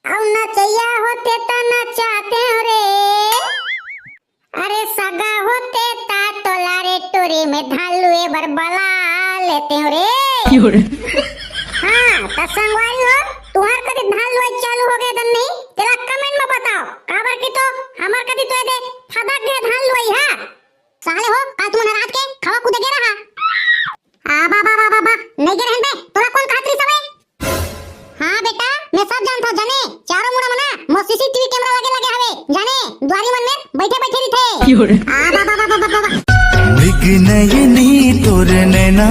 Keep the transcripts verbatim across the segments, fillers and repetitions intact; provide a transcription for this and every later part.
अउ नचइया होते त नचातेंव रे। अरे सगा होते त तोला रे टोरी में धान लुए बर बला लेतेंव रे। हाँ, त संगवारी हो, तुंहर कति धान लुवई चालू होगे धन नहीं, तेला comment में बताव, काबर कि तो हमर कति तो एदे फदक गे धान लुवई हा। साले हो, काल तुमन रात के खवा कूदे गे रहा। आ बा बा बा बा बा, नहीं गे रहन बे, तोला कोन कहत रिस हवे? हाँ बेटा, मैं सब जानथव जाने, चारों मुड़ा मना मोर सीसीटीवी कैमरा लगे लगे हवे जाने, दुआरी मन में बैठे बैठे रिथे। आ बा बा बा बा बा बा। मृग नयनी तोर नैना।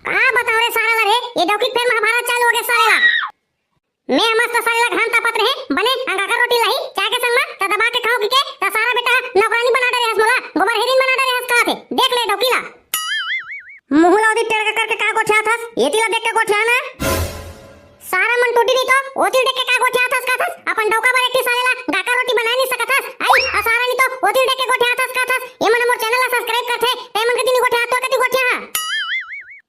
का बताओ रे सारा ला रे, ये डौकी फेर महाभारत चालू हो गया साले ला। मैं मस्त साले ला घाम तापत रहे, बने अंगाकर रोटी लाही, चाय के संग मा, त दबा के खाओ किके, त सारा बेटा नौकरानी बना डरे हस मोला, गोबर हेरिन बना डरे हस कहत हे, देख ले डौकी ला। मुंह ला ओती टेढ़ करके का गोठियात हस, एती ला देख के गोठिया ना। सारा मन टूटी नहीं तो, ओती देख के का गोठियात हस कहत हस, अपन डौका बर एक ठी साले ला गाकर रोटी बनाए नहीं सकत हस, आई, अउ सारा नहीं तो, ओती देख के गोठियात हस कहत हस, ये मन मोर चैनल ला सब्सक्राइब करथे, ते मन के दिन गोठिया, तोर कति गोठिया हा।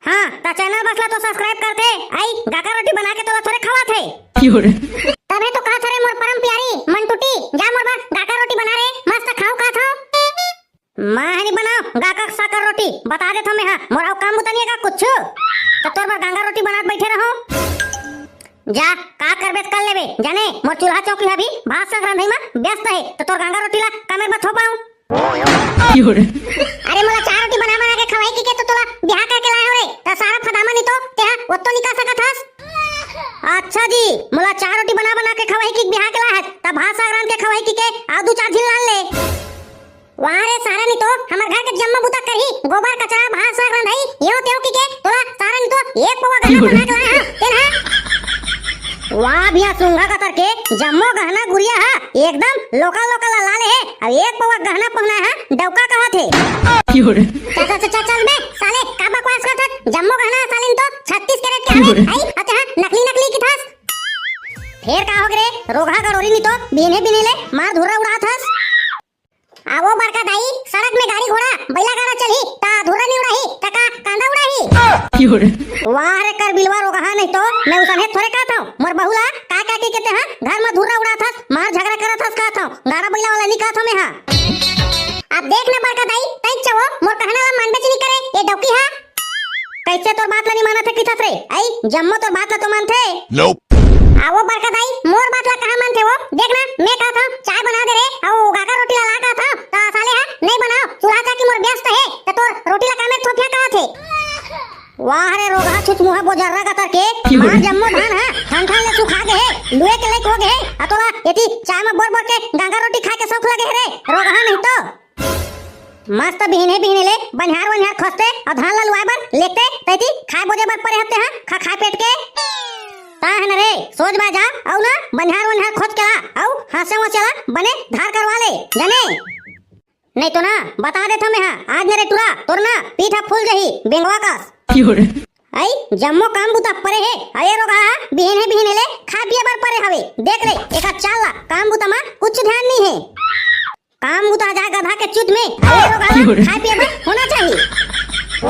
हाँ, त चैनल बस ला तो सब्सक्राइब करथे, आई गाकर रोटी बना के तोला थोरे खवाथे। तभे तो कहत हरे मोर परम प्यारी मन टूटी, जा मोर बर गाकर रोटी बना रे, मस्त खाऊं कहत हंव। मैं ह नहीं बनाओ गाकर साकर रोटी, बता देथंव मैं हा, मोर अउ काम बुता नहीं हे का कुछ? त तोर बर गांगर रोटी बनात बैठे रहूं। जा, का करबे त कर लेबे, जाने मोर चूल्हा चौकी ह अभी भात साग रांधई म व्यस्त हे, त तोर गांगर रोटी ला का मेर बर थोपाऊं? अरे मोला चार रोटी बना बना के खवाई किके तो तोला बिहाव करके लाए हंव रे, त सारा फदामा नहीं तो तेहा ओत्तो नहीं कर सकत हस। अच्छा जी, मोला चार रोटी बना बना के खवाई किके बिहाव के लाए हस, त भात साग रांध के खवाई किके अउ दू चार झिन लान ले। वाह रे सारा नहीं तो, हमर घर के जम्मो बुता करही, गोबर कचरा भात साग रांधई, येव तेव किके तोला सारा नहीं तो एक पौवा गहना पहना के लाए हंव, तेन हा। वाह भैया, सूंघा कतर के जम्मो गहना गुरिया हा एकदम लोका लोका ला लाले हे, अउ एक पौवा गहना पहनाए हा डौका कहत हे। चल चल चल चल बे साले, का बकवास करत हस? जम्मो गहना साले नहीं तो छत्तीस कैरेट के हवे, आई, अते हा नकली नकली किथस। फेर का होगे रे, रोगहा गड़ोरी नहीं तो बिहने बिहने ले मार धुर्रा उड़ात हस। आवो बड़का दाई, सड़क में गाड़ी घोड़ा, बैला गाड़ा चलही, त धुर्रा नहीं उड़ाही, त का कांदा उड़ाही? वाह रे कर बिलवा रोगहा नहीं तो, मैं उसने थोरे कहत हंव, मोर बहू ला का का कहिके तेहा घर में धुर्रा उड़ात हस, मार झगड़ा करत हस कहत हंव, गाड़ा बैला वाला नहीं कहत हंव मैं हा। अब देख ना बड़का दाई, तैं चवो, मोर कहना ला मानबेच नहीं करे, ये डौकी हा। कैसे तोर बात ला नहीं मानत हे किथस रे? आई, जम्मो तोर बात ला तो मानथे। Nope। आवो बड़का दाई, मोर बात ला कहाँ मानथे वो? देख ना, मैं कहत हंव, चाय बना दे रे, अउ गाकर रोटी ला ला कहत हंव, त साले हा, नहीं बनाओ, चूल्हा चाकी मोर व्यस्त हे, त तोर रोटी ला का मेर थोपिया कहत हे। वाह रे रोगहा छुचमुहा बोजर्रा कतर के, मार जम्मो धान हा, ठन ठन ले सुखा गे हे, लुए के लायक हो गे हे, अ तोला एती चाय म बोर बोर के गांगर रोटी खाए के शौक लगे हे रे, रोगहा नहीं तो। मस्त बिहने बिहने ले बनिहार वनिहार खोजते अउ धान ला लुआए बर लेगते, तैती खाए बोजे बर परे हते हा, खा खाए पेट के। ता है न रे, सोच बा जा, अउ ना बनिहार वनिहार खोज के ला, अउ हंसिया वंसिया ला बने धार करवा ले, जाने। नहीं तो ना, बता देथंव मैं हा, आज न रे टुरा, तोर ना पीठ हा फूल जही, बेंगवा कस। आई, जम्मो काम बुता परे हे, अये रोगहा, बिहने बिहने ले खा पिए बर परे हवे। देख रे, एकर चाल ला, काम बुता मा कुछ ध्यान नहीं हे। काम बुता जाए गधा के चूत में, अरे रोगहा, खाए पिए बर होना चाहिए।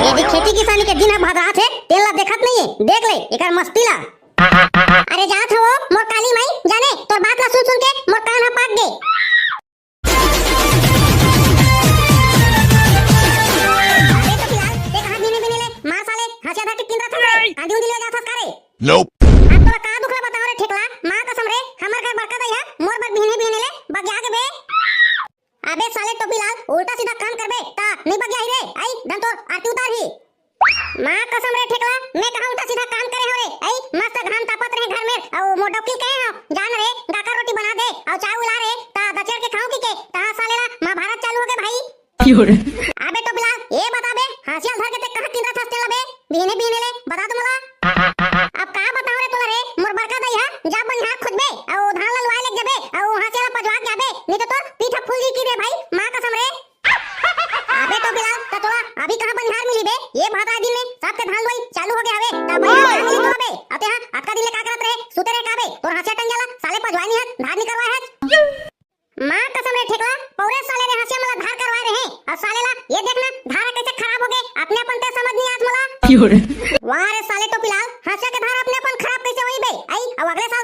यदि खेती किसानी के दिन ह भदरात हे, तेन ला देखत नहीं हे, देख ले एकर मस्ती ला। अरे जात हंव, मोर काली माई, जाने तोर बात ला सुन सुन के मोर कान ह पाक गे। अबे तो बिलाल, ते कहाँ बिहने बिहने ले मार साले, हंसिया धर के किंदरत हस रे, आंधी उंधी ले जात हस का रे? Nope। अब तोला का दुख ला बताओ रे ठेकला, माँ कसम रे, हमर घर बड़का दाई हा मोर बर बिहने बिहने ले बगिया गे बे। अबे साले टोपी लाल, उल्टा सीधा काम करबे ता नहीं बगियाही रे, आई धन तोर आरती उतारही। माँ कसम रे ठेकला, मैं कहाँ उल्टा सीधा काम करे हंव रे, आई मस्त घाम तापत रहे घर में, अउ मोर डौकी ल कहे हंव, जान रे, गाकर रोटी बना दे, अउ चाय उला रे, ता दचेड़ के खाऊं किके, तहां साले ला महाभारत चालू होगे भाई। अबे टोपी लाल, ये बता बे, हंसिया ल धर के ते कहाँ किंदरत हस तेला बे? बिहने बिहने ले, बता तो मोला। अब का बताओ रे तोला रे, मोर बड़का दाई हा, जा बनिहार खोजबे, अउ धान ला लुआए लेग जाबे, अउ हंसिया ला पजवा के आबे, नहीं तो तोर पीठ फूल जी की रे भाई, माँ कसम रे। अबे टोपी लाल, त तोला अभी कहाँ बनिहार मिली बे? ये भादरा दिन में सबके धान लुआई चालू होगे हवे, त बनिहार कहाँ मिली तोला बे? अते हा, अतका दिन ले का करत रहे, सुते रहे का बे? तोर हंसिया टंगिया ला साले पजवाए नहीं हस, धार नहीं करवाए हस। माँ कसम रे ठेकला, पौरे साले रे हंसिया मोला धार करवाए रहे, अउ साले ला ये देखना धार कैसे खराब होगे, अपने अपन ते समझ नहीं आत मोला। वाह रे साले टोपी लाल, हंसिया के धार अपने अपन खराब कैसे होही बे? आई, अउ अगले साल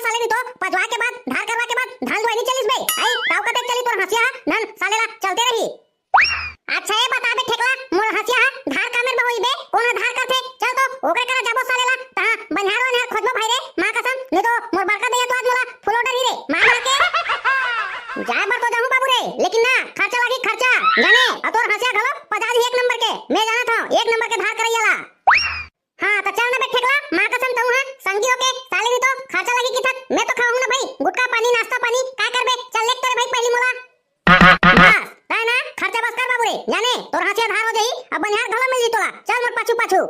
जाबो साले ला, तहाँ बनिहार वनिहार खोजबो भाई रे, माँ कसम, नहीं तो मोर बड़का दइया तो आज मोला फुल ऑर्डर ही रे, मार मार के। जाए बर तो जाहूँ बाबू रे, लेकिन ना, खर्चा लागी खर्चा, जाने, अउ तोर हँसिया घलो पजा जही एक नंबर के, मैं जानत हँव, एक नंबर के धार करइया ला। हाँ, त चल ना बे ठेकला, माँ कसम तहूँ हा, संगी होके, साले नहीं तो खर्चा लागी किथस, मैं तो खाहूँ ना भाई, गुटखा पानी, नाश्ता पानी, का करबे, चल लेग तोरे भाई पहिली मोला। बस, तैं ना, खर्चा बस कर बाबू रे, जाने, तोर हँसिया धार हो जही, अब बनिहार घलो मिल जही तोला, चल मोर पाछू पाछू।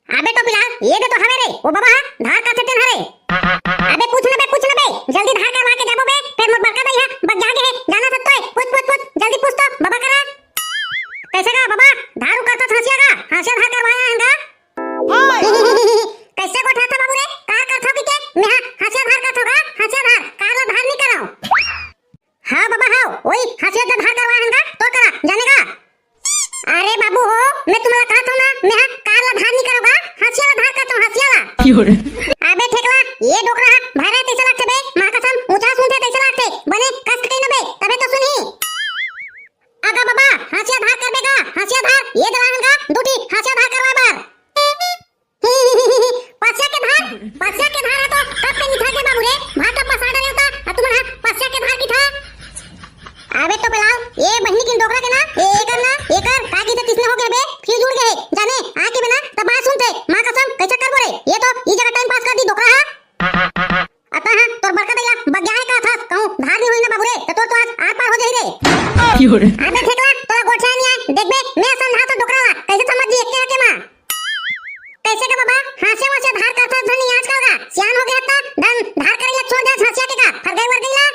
अबे टोपीलाल, ये दे तो हवे रे, ओ बबा हा, धार करथे तेन हरे। अबे पूछ ना बे, पूछ ना बे, जल्दी धार करवा के जाबो बे, फेर मोर बड़का दइया बगिया गे हे, जाना सत्तो हे, पूछ, पूछ, पूछ, जल्दी पूछ तो, बबा करा। कइसे गा बबा, धार उ करथस हँसिया गा, हँसिया धार करवाए हन गा? कइसे गोठियाथस बाबू रे, कार करथस कि के, मेहा हँसिया धार करथों गा, हँसिया धार, कार ला धार नी करँव। हाँ बबा, हाँ, ओही हँसिया ला धार करवाए हन गा, तोर करा, जाने गा। अरे बाबू हो, मैं तुमला कहत हँव ना, मेहा कार ला धार नी करँव गा, हँसिया ला धार करथों, हँसिया ला। अबे ठेकला, ये डोकरा हा भैरा तइसे लागथे बे, माँ कसम, ऊँचा सुनथे तइसे लागथे, बने कस के कही ना बे, तभे तो सुनही। अगा बबा, हँसिया धार करबे गा, हँसिया धार, ये दे लाए हन गा, दू ठी हँसिया धार करवाए बर। पसिया के धार, पसिया के धार हा तो कब के निथर गे बाबू रे, भात ला पसा डरे होता, अउ तुमन हा पसिया के धार किथा। अबे टोपीलाल, ये बहिनी के डोकरा के ना, ये एकर ना, एकर का किथे तइसने हो गे बे, fuse उड़ गे हे, जाने, आके बे ना, तब बात सुनथे, माँ कसम, कइसे करबो रे, ये तो ई जगह time pass कर दिस डोकरा हा। अतका हा, तोर बड़का दइया बगिया हे कहथस, कहूँ धार नी होही ना बाबू रे, त तोर तो आज आर पार हो जही रे। अबे ठेकला, तोला गोठियाए नी आए, देखबे, मैं समझाथों डोकरा ला, कइसे समझ जही एके हके मा। कइसे गा बबा, हँसिया वँसिया धार करथस धनी आजकल गा, सियान हो गे हस त, धन धार करे ला छोड़ दे हँसिया के गा, फरगई वरगई ला।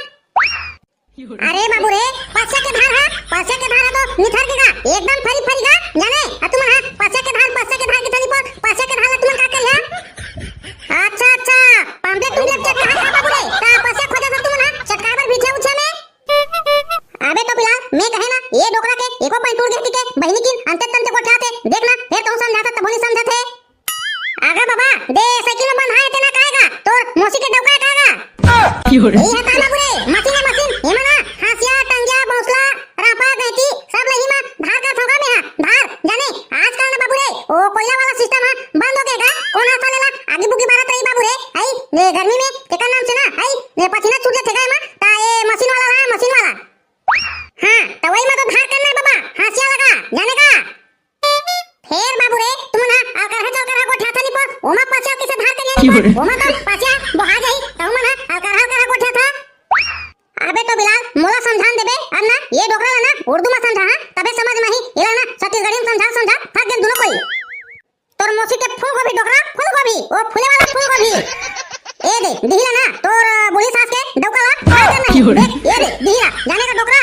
अरे बाबू रे, पसिया के धार हा, पसिया के धार हा तो निथर गे गा, एकदम फरी फरी गा, जाने, अउ तुमन हा, पसिया के धार, पसिया के धार किथा नी पर, पसिया के धार ला तुमन का करिहा? अच्छा, अच्छा, पम्पलेट उम्पलेट चटकाए का बाबू रे, का पसिया खोजथो तुमन हा, चटकाए बर भीठिया उठिया में? अबे टोपीलाल, मैं कहे ना, ये डोकरा के एको पैंट टूट गे हे कि के, बहिनी किन अंते तंते गोठियाथे, देख ना, फेर कहूँ समझाथस तभो नी समझथे। अगा बबा, दे साइकिल में बंधाए हे तेन हा काय गा, तोर मौसी के डौका हे काय गा? ये हे का बाबू रे, मशीन हे मशीन, एमा ना, हँसिया, टंगिया, बौसला, रापा, गैंची, सब ल इही मा धार करथों गा मेहा, धार, जाने, आजकल ना बाबू रे, ओ कोइला वाला system हा बंद हो गे गा, कोन हा साले ला आगी बुगी बारत रही बाबू रे, हई, ये गर्मी में, तेकर नाम से ना, हई, ये पसीना छूट जाथे गा एमा, त ये मशीन वाला ला, मशीन वाला। हाँ, त वही मा तो धार करना हे बबा, हँसिया ला गा, जाने का? फेर बाबू रे, तुमन हा अलकरहा चलकरहा गोठियाथा नी पर, ओमा पसिया कइसे धार करिया नी पर, ओमा तो पसिया बोहा जाही, त तुमन हा अलकरहा अलकरहा गोठियाथा। अबे टोपीलाल, मोला समझान देबे, अब ना, ये डोकरा ला ना, उर्दू मा समझा, हाँ, तभे समझ मा आही, एला ना, छत्तीसगढ़ी मा समझा, समझा, थक गेन दूनों कोई। तोर मौसी के फूल गोभी डोकरा, फूल गोभी, ओ फूले वाला फूल गोभी। ए दे, दिही ला ना, तोर, अ, बूढ़ी सास के डौका ला, का करना हे? देख, ए दे, दिही ला, जाने का डोकरा।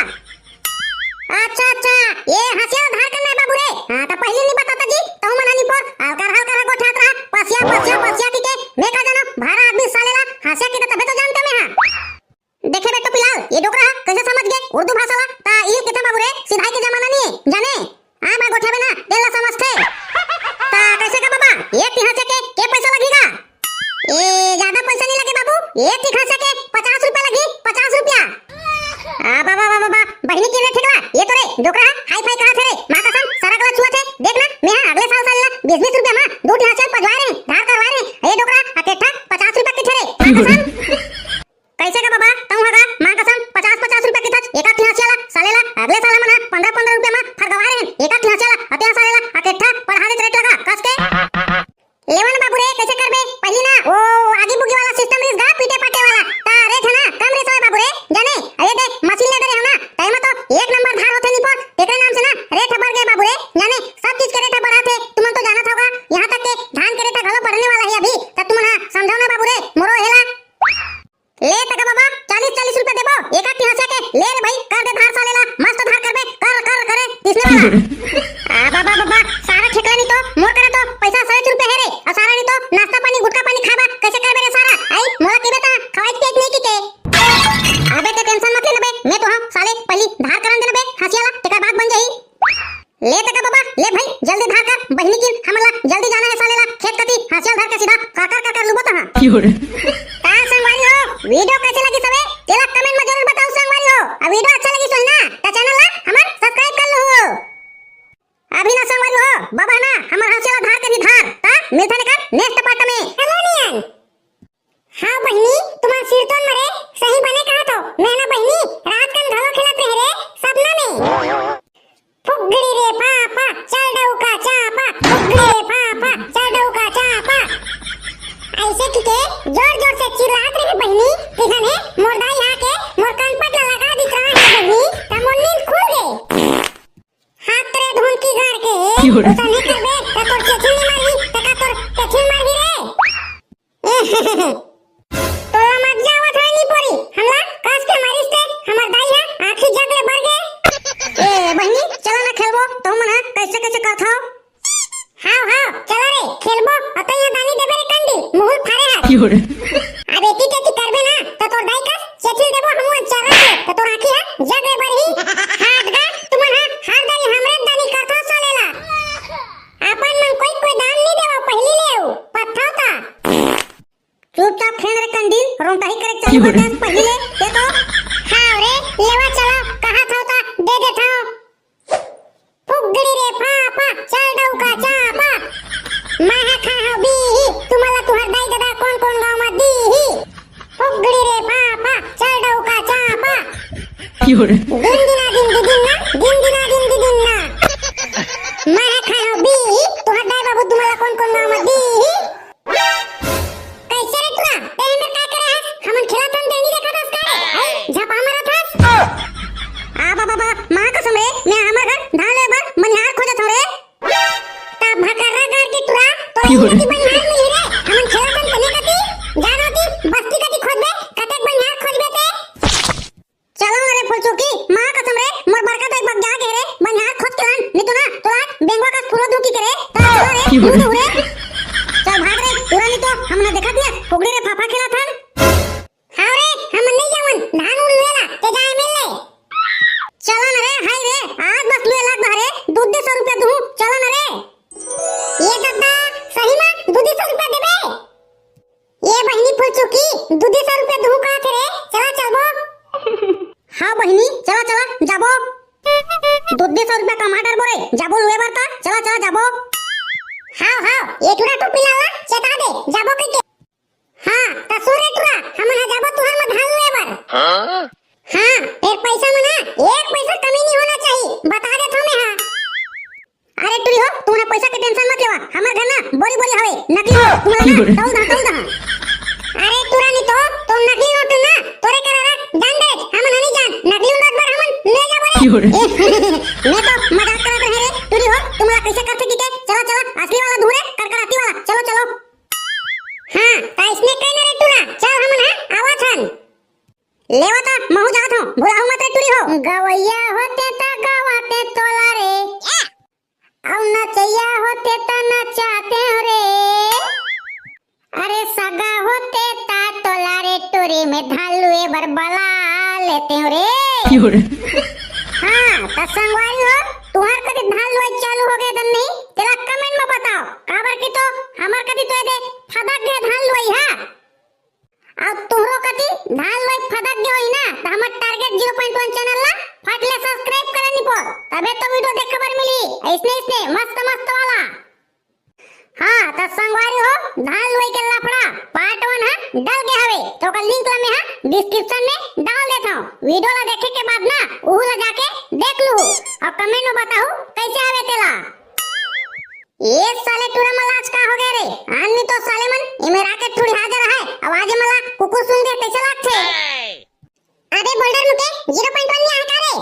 अच्छा, अच्छा, ये हँसिया धार करना हे बाबू रे। हाँ, त पहिली नी बताथा जी, तहूँ मन हा नी पर, अलकरहा अलकरहा गोठियात रहा, पसिया, पसिया, पसिया कहिके, मैं का जानों, भारा आदमी साले ला, हँसिया कहिथे तभे तो जानथों मैं हा। देखे बे टोपीलाल, ये डोकरा हा कइसे समझ गे उर्दू भाषा ला? त इही कथे बाबू रे, सिधाई के जमाना नी हे, जाने? आय बाय गोठियाबे ना, तेला समझथे। त कइसे गा बबा, एक ठी हँसिया के, के पइसा लगही गा? ए, जादा पइसा नी लगे बाबू, एक ठी हँसिया के पचास रुपया लगही, पचास रुपया। आ, बा, बा, बा, बा, बा, बहिनी के रे ठेकला, ये तो रे, डोकरा हा, हाई फाई कहत हे रे, माँ कसम, सरक ला छुअत हे, देख ना, मैं हा अगले साल साले ला बीस बीस रुपया मा दू ठी हँसिया पजवाए रहें, धार करवाए रहें, ये डोकरा हा, अकेठा पचास रुपया कथे रे, माँ कसम। कइसे गा बबा, तहूँ हा गा, माँ कसम, पचास पचास रुपया कथस, एका ठी हँसिया ला, साले ला, अगले साल हमन हा पंद्रह पंद्रह रुपया मा फरगवाए रहेन, एका ठी हँसिया ला, अतेहा साले ला, अकेठा पड़हा देत रेट लगा, कस के। लेवन बाबू रे, कइसे करबे, पहिली ना, ओ, आगी बुगी वाला system रिहिस गा, पीटे पाटे वाला, त रेट हा ना, कम रिहिस हवय बाबू रे, जाने, अरे दे, मशीन ले डरे हव ना, त एमा तो एक नंबर धार होथे निपोर, तेकरे नाम से ना, रेट हा बढ़ गे बाबू रे, जाने, सब चीज के रेट हा बढ़ाथे, तुमन तो जानत हव गा, यहाँ तक के धान के रेट हा घलो बढ़ने वाला हे अभी, त तुमन हा समझाव ना बाबू रे, मोरो हेला। ले त गा बबा, चालीस चालीस रुपया देबो, एका ठी हँसिया के, ले रे भाई, कर दे धार साले ला, मस्त धार करबे, कर, कर, करे, तइसने वाला। आ, बबा, बबा, सारा ठेकला नी तो, मोर करा तो पइसा सौ रुपया हे रे, अउ सारा नी तो, नाश्ता पानी, गुटखा पानी खाबा, कइसे करबे रे सारा? आई, मोला कहिबे त, खवाई पियाई नहीं कहिके। अबे ते tension मत ले ना बे, मैं तो हँव, साले, पहिली धार करन दे ना बे, हँसिया ला, तेकर बाद बन जाही। ले त गा बबा, ले भाई, जल्दी धार कर, बहिनी किन, हमन ला जल्दी जाना हे साले ला, खेत कती, हँसिया धर के सीधा काकर काकर लुबो तहाँ। का संगवारी हो, video कइसे लगिस हवे, तेला comment मा जरूर बताओ संगवारी हो, अउ video अच्छा लगिस होही ना, त channel ला हमर subscribe कर लूहू। अभी ना संगवारी हो, बबा ना, हम मिलथन एकर next part में। हेलो नियन। हाँ बहिनी, तुम्हार सिरतोन मरे सही बने कहत हो। मैं ना बहिनी, रात कन घलो खेलत रहे रे, सपना में। फुगड़ी रे फाफा, चल डौका चापा, फुगड़ी रे फाफा, चल डौका चापा। ऐसे कि के जोर जोर से चिल्लात रहे बहिनी, तिखने मोर दाई आके मोर कनपट ला लगा दित रहा है बहिनी, त मोर नींद खुल गे। हाथ रे धुन की घर के, क्यों रे? तू तो नहीं करबे, त तोर चेचिल नहीं मारही, त का तोर चेचिल मारही रे? तोला मजा आवत होय नी पोरी, हमला कस के मारिस ते, हमर दाई हा आँखी जग ले बर गे। ए बहिनी, चला ना खेलबो, तो मन हा कैसे कैसे करथव? हाव हाव, चला रे, खेलबो, अतई हा दानी देबे रे कंडी, मुहुल फारे हाथ। क्यों रे? अब एती तेती करबे ना, त तोर दाई कस चेचिल देबो हमू अंचर के, त तोर आँखी हा जग ले बरही। हाथ गा, तुमन हा हर दाई हमरे दानी करथव साले ला। अपन मन कोई कोई दान नी देवा, पहिली ले आऊ, पत्थव ता। चुपचाप खेल रे कंडील, रोंटाही करे चालू कर दे पहिली ले, दे तो। हाव रे, लेवा चला, कहा था ता, दे दे था। फुगड़ी रे फाफा, चल डौका चापा। मैं हा खा हो बीही, तुम्हाला तुहर दाई ददा कौन कौन गाँव में दीही। फुगड़ी रे फाफा, चल डौका चापा। क्यों रे? दिन दिना दिन दी दिन ना, दिन दिना दिन दी दिन ना। मैं हा खा हो बीही, तुहर दाई बाबू तुम्हाला कौन कौन गाँव में दीही। कैसे रे टुरा? ते हमर का करे हस? हमन खेलत हन तेनी देखत हस का रे? हैं? झपा मारत हस? आ बाबा बा, माँ कसम रे, मैं हमर घर धान ले बर बनिहार खोजत हूँ रे। ता भकर्रा घर के टुरा, तो क्यों रे? कति बनिहार मिली रे? हमन खेलत हन तने कति? जानो ती बस्ती कति खोजबे, कतेक बनिहार खोजबे ते? चलो ना रे फुलचुकी, माँ कसम रे, मोर बड़का दाई बग जा गे रे, बनिहार खोज के लान, नी तो ना, तोला बेंगवा का फूलो धुकी के रे, ता चलो रे, क्यों रे? मुँह धो रे। चल भाग रे, टुरा नी तो, हमन देखत हन, फुगड़ी रे फाफा खेलत हन। हाँ रे, हमन नहीं जावन, धान उन लुएला, ते जाए मिल ले। चलो ना रे, हाय रे, आज बस लुए लाग बा रे, दू दू सौ रुपया दूँ, चलो ना रे। ये दद्दा, सही में दू दू सौ रुपया देबे? ये बहिनी फुलचुकी, दू दू सौ रुपया दूँ का थे रे, चला चलबो। हाँ बहिनी, चला चला, जाबो। दू दू सौ रुपया कमा डरबो रे, जाबो लुए बर ता, चला चला जाबो। हाँ हाँ, ये टुरा टोपी लाला, चेता दे, जाबो कहिके। हाँ, त सुन रे टुरा, हमन हा जाबो तुहर में धान लुए बर। हाँ? हाँ, एक पैसा में ना, एक पैसा कमी नहीं होना चाहिए, बता देत हूँ मैं हा। अरे टुरी हो, तुमन पैसा के tension मत लेवा, हमर घर ना बोरी बोरी हवे, नकली नोट, तुमन ना, तौल दहा, तौल दहा। अरे टुरा नी तो, तुम नकली नोट ना, तोरे करा रख, जान दे, हमन नहीं जान, नकली नोट बर हमन ले जाबो रे। ए, मैं तो मजाक करत रहे रे, टुरी हो, तुमला कैसे करथे की के, चला चला, असली वाला दूँ रे, कड़कड़ाती वाला, चलो चलो। हाँ, त इसने कही ना रे टुरा, चल हमन हा, आवत हन। लेवा ता, महू जात हूँ, भुलाहू मत रे टुरी हो। गवैया होते त गवाते तोला रे, अउ नचैया होते त नचाते हो रे। अरे सगा होते ता तोला रे टुरी में धान लुए बर बला लेते हो रे। क्यों रे? हाँ, त संगवारी हो, तुहर कति धान लुए चालू हो गए दन नहीं, तेला comment में बताओ, काबर की तो हमर कति तो ये दे फदक गए धान लुए हा। अउ तुहरो कति धान लुए फदक गए होही ना, त हमर Target zero point one channel ला फट ले subscribe करे नी पोर, तबे तो video देखे बर मिली, इसने इसने मस्त मस्त वाला। हाँ, त संगवारी हो, धान लुए के लफड़ा part one हा डल गए हवे, त ओकर link ला मैं हा description में डाल देत हूँ। Video ला देखे के बाद ना, उहू ला जाके देख लूहू, अउ comment में बताहू कैसे हवे तेला। ए साले टुरा मन ला आज का हो गए रे? आन नी तो साले मन, ए मेरा के थोड़ी हाजर है, आवाज मन ला कुकुर सुन के कैसे लागथे? अबे बोल्डर मुके zero point one नहीं आए का रे?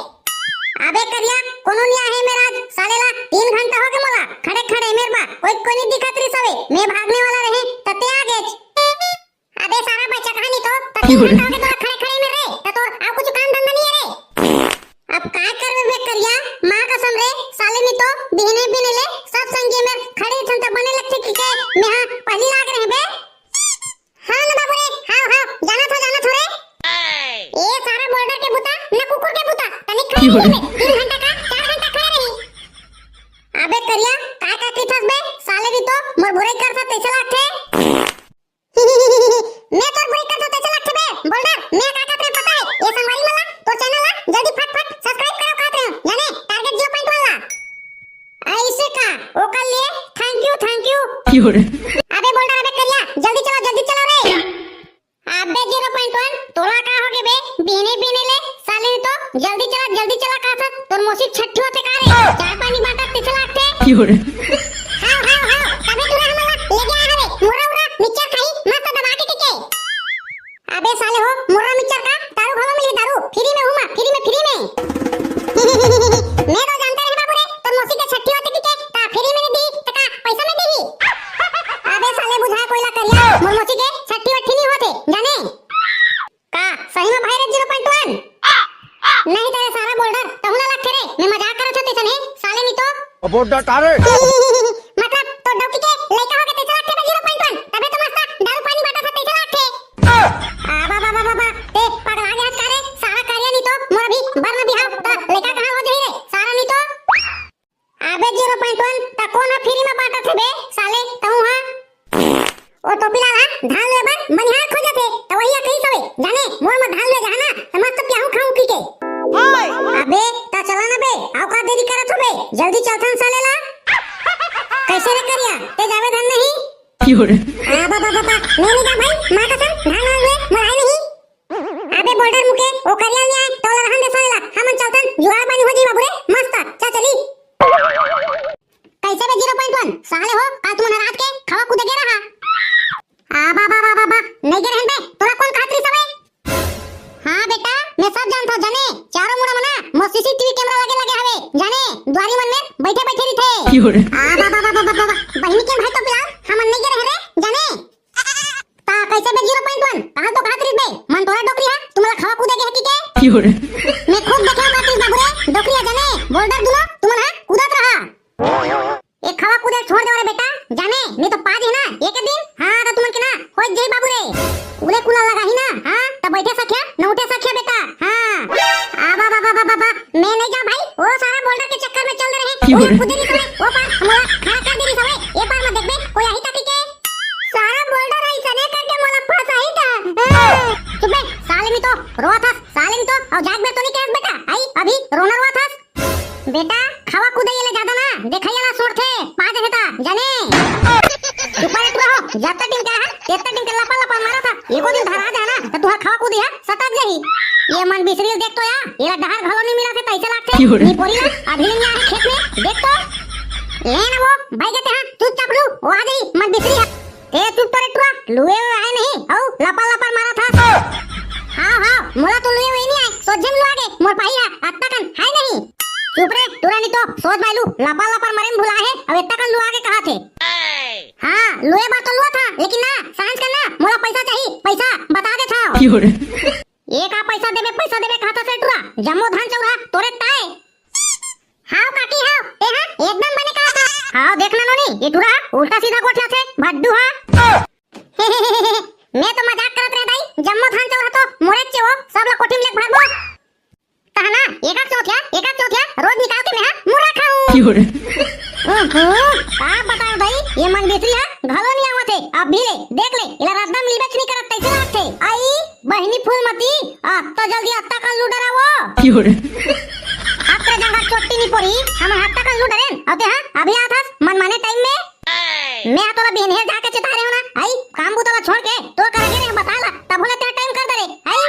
अबे करिया, कोनो नहीं आहे मेरा आज, साले ला तीन घंटा हो गए मोला, खड़े खड़े मेर बा, कोई कोई नहीं दिखत रही सवे, मैं भागने वाला रहे, तते आ गेच। अबे सारा बच्चा कहानी तो, तते घंटा हो गए तोला खड़े खड़े मेर रे, त तोर आ कुछ काम धंधा नहीं है रे? अब काय करबे बे करिया, माँ कसम रे, साले नी तो बिहने बिहने ले सब संगी मेर खड़े छन त बने लगथे कि के मेहा पहली लाग रहे बे। हाँ ना बाबू रे, हाँ हाँ, जाना था जाना था रे। ए सारा बोल्डर के बुता, ना कुकुर के बुता, तनिक खड़े रहिबे, तीन घंटा का, चार घंटा खड़े रही। अबे करिया, काय का की थस बे, साले नी तो मोर बुराई करथा तैसे लागथे। मैं तोर बुराई करथा तैसे लागथे बे, बोल्डर, मैं का का तेरे पता है, ये संगवारी मन ला, तोर channel ला जल्दी फट फट subscribe करो कहत रहे, जाने Target zero point one ला। ऐसे का, ओकर लिए thank you, thank you। क्यों रे? अबे बोल्डर, अबे करिया, जल्दी चला, जल्दी चला रे। अबे ज़ीरो पॉइंट वन, तोला का होगे बे? बिहने बिहने ले, साले नी तो, जल्दी चला, जल्दी चला, का था? तोर मौसी छट्ठी होथे का रे? चाय पानी बांटत ते चला आथे। क्यों रे? हाँ, हाँ, हाँ, तभे टुरा हमन ला लेगे आए हवे। मुर्रा उर्रा, मिक्सचर खाई, मस्त दबा के, के, के। अबे साले हो, मुर्रा मिक्सचर का? दारू घलो मिली, दारू। फ्री में हूँ मैं, फ्री में, फ्री में। मैं तो जानते रहे बाबू रे, तोर मौसी के छट्ठी होथे कि के, ता फ्री में नहीं दी, त का पैसा में दी? अबे साले बुझा कोई ला करिया, मोर मौसी के छट्ठी वट्ठी नहीं होथे, जाने? का सही में भाई रे ज़ीरो पॉइंट वन? नहीं तेरे सारा बोल्डर, तहु ला लागथे रे, मैं मजाक करत हों तैसन हे, साले नी तो। अबो डटा रे। मतलब तो डौकी के लइका होगे तैसे लागथे बे ज़ीरो पॉइंट वन, तभे तो मस्त दारू पानी बांटत हे तैसे लागथे। आ बा बा बा बा बा, ते पगला गे हस का रे, सारा करिया नी तो, मोर अभी बर में बिहाव, त लइका कहाँ हो जाही रे, सारा नी तो। अबे ज़ीरो पॉइंट वन, त कोन ह फ्री में बांटत हे बे, साले, तहूँ ह? ओ टोपीलाल ह धान लुए बर बनिहार खोजत हे, त वही ह कहिस हवे, जाने, मोर म धान लुए जाहा ना, त मस्त प्याहू खाहूँ कहिके। अबे, त चला ना बे, अउ का देरी करत हो बे, जल्दी चलथन साले ला। कइसे रे करिया, ते जाबे धन नहीं? क्यों रे? आ, बा, बा, बा, बा, मैं नहीं जा भाई, माँ कसम, धान वान लुए, मोर आय नहीं। अबे बोल्डर मुके, ओ करिया नहीं आए, तोला रहन दे साले ला, हमन चलथन, जुगाड़ पानी हो जाही बाबू रे, मस्त, चा चली। कइसे बे ज़ीरो पॉइंट वन? साले हो, काल तुमन रात के खवा कूदे गे रहा। आ बा बा बा बा बा, नहीं गे रहेन बे, तोला कोन कहत रिस हवे? हाँ बेटा, मैं सब जानथों जाने, चारों मुड़ा मना, मोर सीसीटीवी कैमरा लगे लगे हवे, जाने, दुआरी मन में बैठे बैठे रिथे। क्यों रे? आ बा बा बा बा बा बा, बहिनी के भाई तो पिलाओ, हमन नहीं गे रहे रे, जाने। ता कइसे बे ज़ीरो पॉइंट वन? कहाँ तो कहत रिस बे, मन तोरा डोकरी हा, तुमन ला खवा कूदे गे हे कि के? क्यों रे? मैं खुद देखे हँव कहत रिस बाबू रे, डोकरी हा जाने, बोल्डर दुनो, तुमन हा कूदत रहा। ए खवा कूदे छोड़ दे रे बेटा, जाने, नहीं तो पा जाही ना, एक दिन, हाँ, त तुमन के ना, हो जाही बाबू रे। उले कुला लगाही ना, हाँ, त बैठे सखिया, न उठे सखिया बेटा, हाँ। आ बा बा बा बा बा, मैं नहीं जाँव भाई, ओ सारा बोल्डर के चक्कर में चल दे रहे, क्यों ओ रे? कूदे रिस हवे, ओ पार, मोला खड़ा कर दे रिस हवे, ए पार मत देखबे, कोई आही ता कि के? सारा बोल्डर अइसने करके मोला फंसाही ता। चुप बे, साले नी तो, रोवत हस, साले नी तो, अउ जाग बे तो नहीं कहस बेटा, आई, अभी रोना रोवत हस। बेटा, खवा कूदे ले जादा ना, देखइया ला सोड़थे, पा जाही ता, जाने। चुप रे टुरा हो, जतका दिन के हा, तेतका दिन के लपा लपा मारत हा, एको दिन धरा जाए ना, त तुँहर खवा कूदी हा, सटक जाही। ए मन बिसरी देख तो या, एला डहर घलो नहीं मिलत हे, तइसे लागथे। क्यों रे? नी पोरी ला, अभी ले नहीं आए खेत में, देख तो। ले ना वो, भाई कहते हैं, चुपचाप लू, वो आ जाही, मन बिसरी हा। ए चुप तो रे टुरा, लुए हुए आए नहीं, अउ लपा लपा मारत हस। हाँ, हाँ, मोला तो लुए हुए नहीं आए, सोझे में लुआ गे, मोर पाही हा, अतका कन, है नहीं। चुप रे, टुरा नी तो, सोझ बायलू, लपा लपा मरे में भुला हे, अब अतका कन लुआ गे कहत हे। हाँ, लुए बर तो लुआ था, लेकिन ना, सांझ का ना, मोला पैसा चाही, पैसा, बता देथों। क्यों रे? ए का पैसा देबे, पैसा देबे कहत हस रे टुरा, जम्मो धान चौरा, तोरे ताय। हाव काकी हाव, ए हा एकदम बने कहा था। हाव देख ना नोनी, ए टुरा उल्टा सीधा गोठियाथे, भड्डू हा। मैं तो मजाक करत रहे दाई, जम्मो धान चौरा तो मोरे चे हो, सब ला कोठी में लेके भागबो। कहा ना, एक आध चौथिया, एक आध चौथिया रोज निकाल के मैं हा मुर्रा खाऊं। क्यों रे? ओहो, का बताओ दाई, ए मन बिसरी हा घलो नहीं आवत हे, अभी ले, देख ले, एला रद्दा में लिबेच नहीं करत, तइसे लागथे। आई, बहिनी फूलमती, अत्ता जल्दी अत्ता कन लू डरावो। क्यों रे? अत्ता जंघा चोट्टी नी पोरी, हमन अत्ता कन लू डरेन। अउ ते हा, अभी आथस, मनमाने टाइम में। मैं हा तोला बिहनिया जाके चितारे हूँ ना। आई, काम बुता ला छोड़ के, तोर करा गे रे, बता ला, तब होले तेरा टाइम कर दे रे। आई,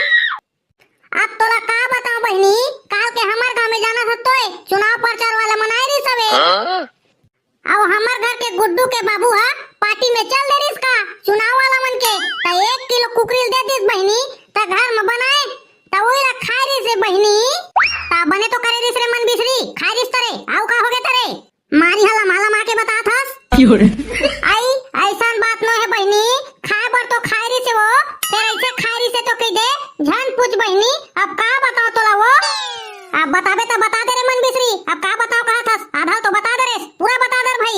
अब तोला का बताऊं बहिनी, काल के हमर गांव में जाना था तोय, चुनाव प्रचार वाला मन आए रिस हवे। हाँ? अउ हमर घर के गुड्डू के बाबू हा पार्टी में चल दे रिस का चुनाव वाला मन के, त एक किलो कुकरी ल दे दिस बहिनी, त घर में बनाए, त ओई ला खाए रिस रे बहिनी। त बने तो करे रिस रे मन बिसरी, खाए रिस तरे, अउ का होगे तरे? मारी हला माला मार के बतात हस। आई, अइसन बात नो हे बहिनी, खाए बर तो खाए रिस हे वो, फेर अइसे खाए रिस हे तो कहि दे, झन पूछ बहिनी, अब का बताओं तोला वो? अब बताबे त बता दे रे मन बिसरी, अब का बताओं कहत हस, आधा तो बता दे रे, पूरा बता दे रे भाई।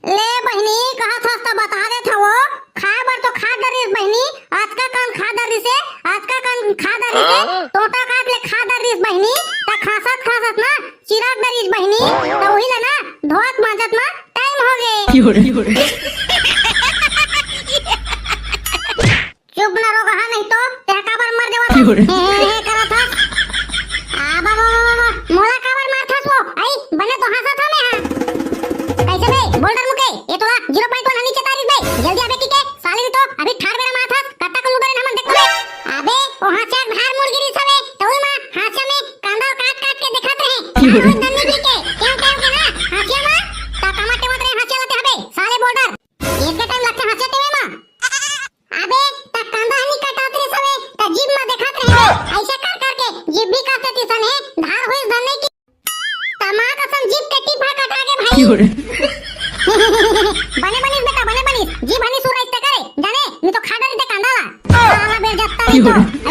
ले बहिनी, कहत हस त बता देथों वो, खाए बर तो खा डरिस बहिनी, अतका कन खा डरिस हे, अतका कन खा डरिस हे, टोंटा काट ले खा डरिस बहिनी, त खासत खासत ना, चिरक डरिस बहिनी, त उही ला ना, धोवत मांजत मा टाइम होगे। चुप ना रो कहा नहीं तो, तेहा काबर मर जावत हे, हे, हे करत हस। आ, बा, बा, बा, बा, बा, मोला काबर मारथस वो? आई, बने तो हंसत हंव मैं हा। कइसे बे, बोल्डर मुके, ए तोला ज़ीरो पॉइंट और दन्नी भी के, क्यों, क्यों के ना, हंसिया मा, ता कमा टेवत रहे हंसिया लते हबे, साले border। एक के time लगथे हंसिया टेवे मा। अबे, ता कांदा हनी कटात रहे सवे, ता जीभ मा देखात रहे, ऐसे कर करके जीभ भी काट देती सन हे, धार होइस धन नहीं की। तमा कसम जीभ के टीप हा कटा गे भाई। बने बनिस बेटा, बने बनिस, जीभ हनी सुराइस ते करे, जाने, मी तो खा डारी ते कांदा ला। साला बेल जत्ता नहीं तो।